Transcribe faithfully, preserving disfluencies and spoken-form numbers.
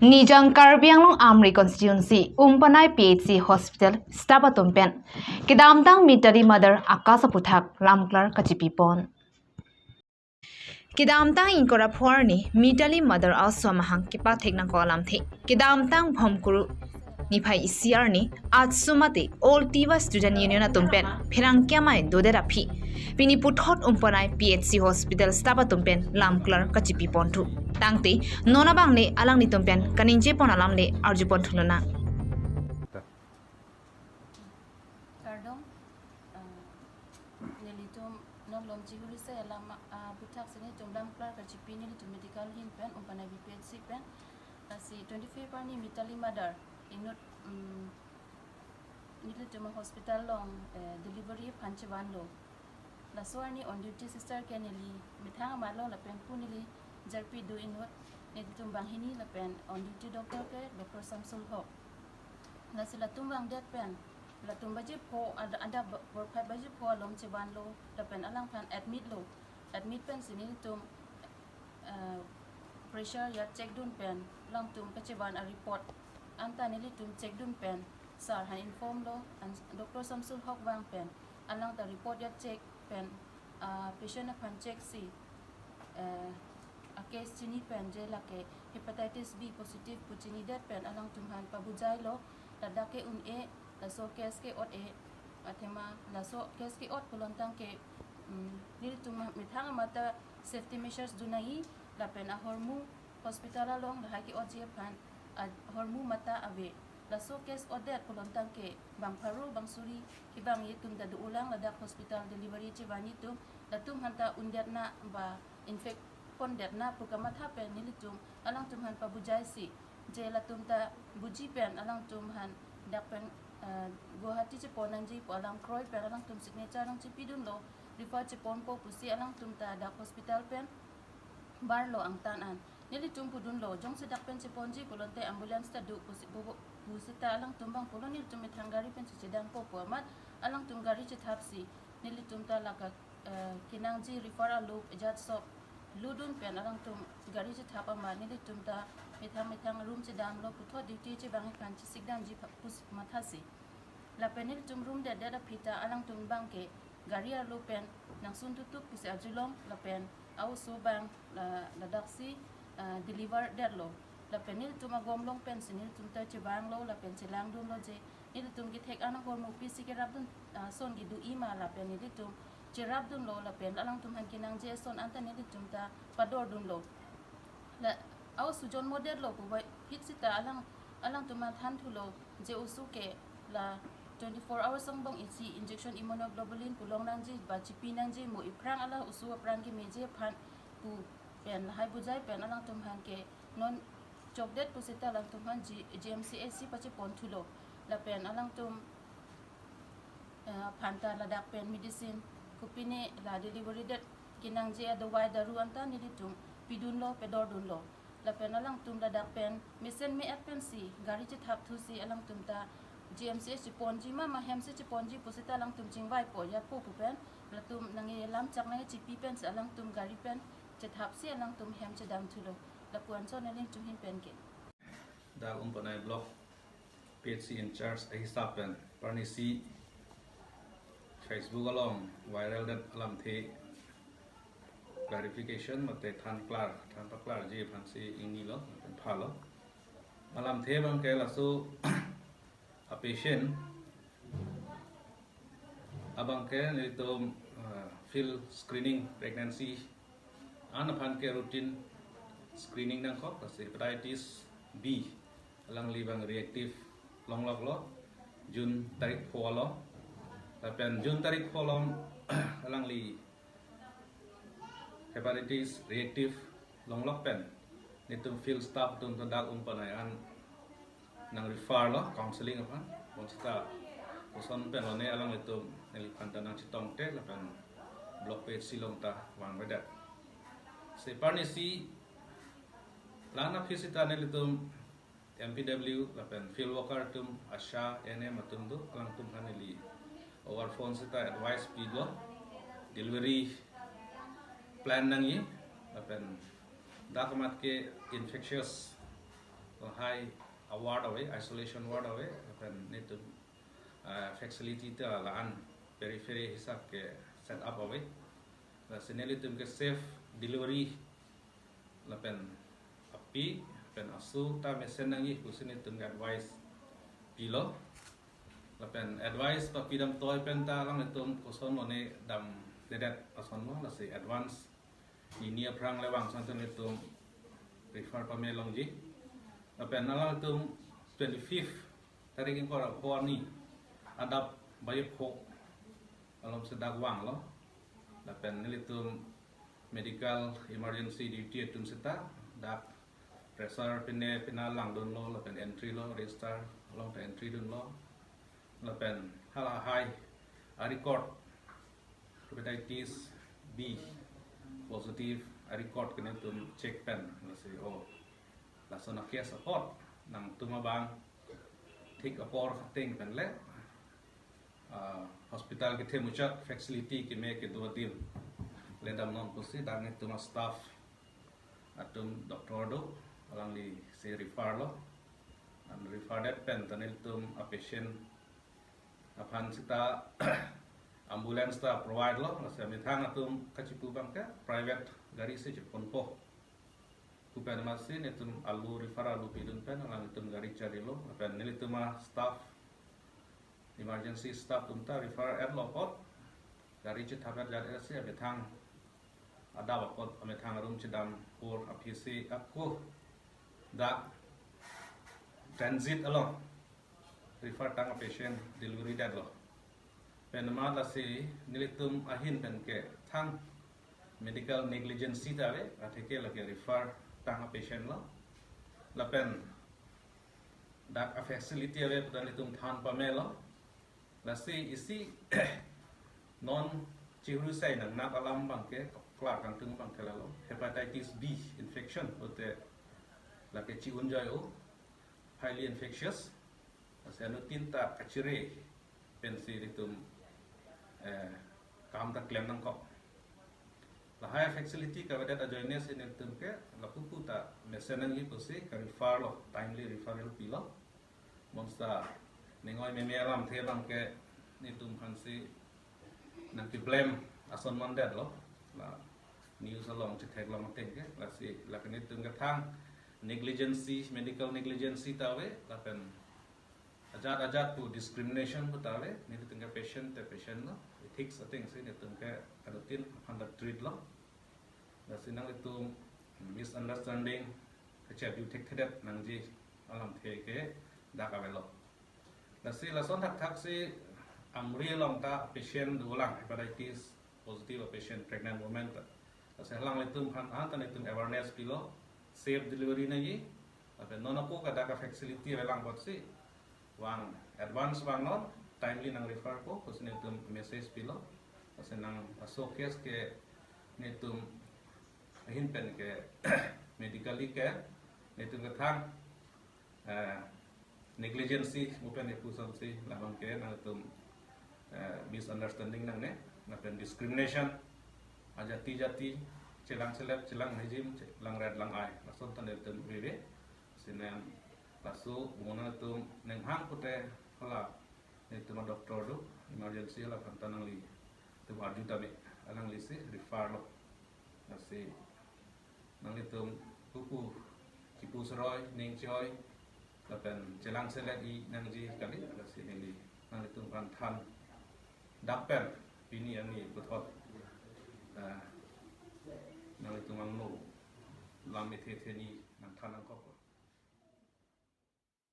Nijang Karbi Anglong Amri Constituency Umpanai P H C Hospital staff atum pen kedamtang Mitali mother akas aputhak lamklar kachipipon. Kedamtang ingkoi ra pho arni Mitali mother aso amahang kepathek nangkok alamthe. Kedamtang Bhomkuru niphai isi arni AATSU mate All Tiwa Student Union atum pen pherangke amei dodet aphi pini puthot Umpanai P H C Hospital staff atum pen lamklar kachipiponthu. Tangte non abang le alanglitum pen kaningjepon alam le arjuponthu lonang. Kardom, eh, nelitum non lom chihuri se alam, ah, aputhak si nelitum lamklar kachipi nelitum medical ahin pen, Umpanai B P H C pen, lasi twenty-five arni Mitali mother inut, mm, nelitum hospital along, eh, delivery aphan chevanlo. Laso arni on duty sister ke neli methang amatlo lapen pu neli jarpi do inut, nelitum banghini lapen on duty doctor ke Doctor Samsul Hok. Lasi latum vangdet pen, latum baji pho, ada, ada ba-, porphai baji pho alom chevanlo, lapen alangphan admit lo. Admit pen si nelitum, eh, pressure ya check dun pen, alangtum kachevan a-report anta nelitum check dun pen, sir han inform lo, an Doctor Samsul Hok vang pen, alang ta report ya check pen, ah, patient aphan check si, eh, a-case chini pen je lake hepatitis B positive pu chinidet pen alangtum han pabujailo, ladak ke un-e, laso case ke ot-e, athema laso case ke ot pulontang ke, mm, nelitum methang amat ta safety measures dun nangji, lapen ahormu hospital along lahai ke otji aphan ahormu mat ta ave. Laso case otdet pulontang ke bang pharo bang suri kevang atum ta do-olang ladak hospital delivery chevan atum, latum han ta un-det na ba infect pondet na pu kamatha pen nelitum alangtum han pabujai si, je latum ta buji pen alangtum han dak pen, eh, Guwahati chepon nangji pu alam kroi pen alangtum signature nangchipidunlo, refer cheponpo pusi alangtum ta dak hospital pen barlo angtan an. Nelitum pudunlo, jongsi dak pen cheponji pulote ambulance ta do pusi, bo, bo, pusita alangtum bang pulo, nelitum methang gari pen chechedangpo pu amat alangtum gari chethap si, nelitum ta lake, eh, kenangji refer alo ajat sok ludun pen alangtum gari chethap amat nelitum ta methang methang room chedamlo, puthot duty chevang aphan chesikdamji pha-, pusi matha si. Lapen nelitum room detdet aphi ta alangtum bang ke gari arlo pen nangsun tutuk pusi arjulong, lapen a-oso bang la, ladak si, ah, deliver detlo. Lapen nelitum agom along pen si nelitum ta chevanglo, lapen chelangdunlo je nelitum kethek an ahormu pisi kerapdun, ah, ason kedo-i ma, lapen nelitum cherapdunlo, lapen alangtum han kenangji ason anta nelitum ta padordunlo. La, a-oso jonmodetlo pu ba hit sita alang, alangtum an thanthulo je oso ke la twenty-four hours angbong isi injection immunoglobulin pu long nangji ba chipi nangji, mo iphrang ala oso apran kemeji aphan pu pen lahai bujai pen alangtum han ke non chokdet pusita alangtum han G-, G M C H si pacheponthulo. Lapen alangtum, eh, aphan ta ladak pen medicine, kopine la delivery det kenangji adawai daru anta nelitum pidunlo, pedordunlo. Lapen alangtum ladak pen mesen me-et pensi gari chethapthu si alangtum ta G M C H cheponji ma, ma hem si cheponji pusita alangtum chingvaipo, ajatpo pu pen, latum nangkelamchak nangkechipi pensi alangtum gari pen chethap si alangtum hem chedamthulo. Lapu-an son nelitum ahin pen ke. Dak Umpanai Block P H C in charge ahisap pen parnisi Facebook along viral det alamthe clarification mate than klar, than paklarji aphansi ingnilo, pen phalo. Alamthe abang ke laso a-patient abang ke nelitum, eh, field screening, pregnancy an aphan ke routine screening nangkok, lasi hepatitis B alangli abang reactive longloklo, June tarik pho along. Lapen June tarik pho along alangli hepatitis reactive longlok pen nelitum field staff atum ta dak Umpanai an nang refer lo counseling aphan. Bonsita koson pen lone alanglitum neliphan ta nangchetongte lapen Block P H C along ta vangvedet. Si parnisi la-an aphi sita nelitum M P W lapen field worker atum, ASHA, A N M atum do, alangtum aphan neli over phone sita advice pilo, delivery plan nangji, lapen dak amat ke infectious Lahai a ward ave, isolation ward ave, lapen nelitum, ah, facility ta la-an periphery hisap ke set up ave. Lasi nelitum ke safe delivery lapen api, lapen aso ta mesen nangji pusi nelitum ke advice pilo. Lapen advice papidam toi pen ta alanglitum koson lone damdedet asonlo, lasi advance hini aphrang le vangson ta nelitum refer pame longji. Lapen alanglitum twenty-fifth tarik ingkoi ra pho arni adap baje pho alom si dak vanglo. Lapen nelitum medical emergency duty atum seta dak pressure pine pina langdunlo, lapen entry lo, register along ta entry dunlo. Lapen halahai a record hepatitis B positive a record ke nelitum check pen, lasi o lason a case apot nangtum abang thik apor khateng pen le, ah, hospital kethe muchot facility keme kedo adim le damnon pusi dak nelitum a staff atum doctor do, alangli si refer lo. An refer det pen ta nelitum a patient aphan seta ambulance ta provide lo, lasi amethang atum kachipu abang ke private gari si cheponpo pu pen amatsi nelitum alu refer alu pidun pen alangtum gari charlilo, lapen nelitum a staff, emergency staff atum ta refer etlo apot gari chethap et jat et si amethang adap apot amethang arum chedam pur aphi si ako dak transit along refer tang a patient delivery detlo. Pen amat lasi nelitum ahin pen ke thang medical negligence ta ave, atheke lake refer tang a patient lo. Lapen dak a facility ave pu ta nelitum than pamelo. Lasi isi non chihuri sai nang nat alam abang ke klar kangtung abang ke lalo hepatitis B infection pute lake chi-un joi o, highly infectious. Lasi anuttin ta kachire pensi nelitum, eh, kam ta klem nangkok. Lahai facility kavedet ajoine si nelitum ke lapupu ta mesen nangji pusi ka refer lo, timely referral pilo. Bonta ningoi meme alamthe abang ke nelitum aphansi nangkeblame ason mandetlo. La news along chetheklong ateng ke, lasi lake nelitum ke thang negligence, medical negligence ta ave, lapen ajat ajat pu discrimination pu ta ave, nelitum ke patient te patient lo, ethics ateng si nelitum ke anuttin aphan ta treat lo. Lasi nanglitum misunderstanding kachejut thekthedet nangji alamthe ke dak avelo. Lasi lason thakthak si Amri along ta patient dolang, hepatitis positive patient, pregnant woman ta. Lasi alanglitum aphan an ta nelitum awareness pilo, safe delivery nangji. Lapen non ako ke dak a facility avelang apotsi vang advance vangnon, timely nang refer po pusi nelitum message pilo. Lasi nang aso case ke nelitum ahin pen ke medically ke nelitum ke thang, eh, negligence pu pen ipu asonsi labang ke nangtum, eh, misunderstanding nangne, lapen discrimination, ajati jati, chelang selep, chelang nejim, chelang red lang ai, lason ta nelitum veve. Lasi laso mo nangtum ning hang pute hala nelitum a doctor do, emergency hala aphan ta nanglitum arju tame, alangli si refer lo. Lasi nanglitum pupu chipu seroi, ning choi, lapen chelang selek i nangji kali, lasi neli nanglitum aphan than dak pen pini arni puthot, eh, nanglitum angno lam ithe the ni nangthan nangkok.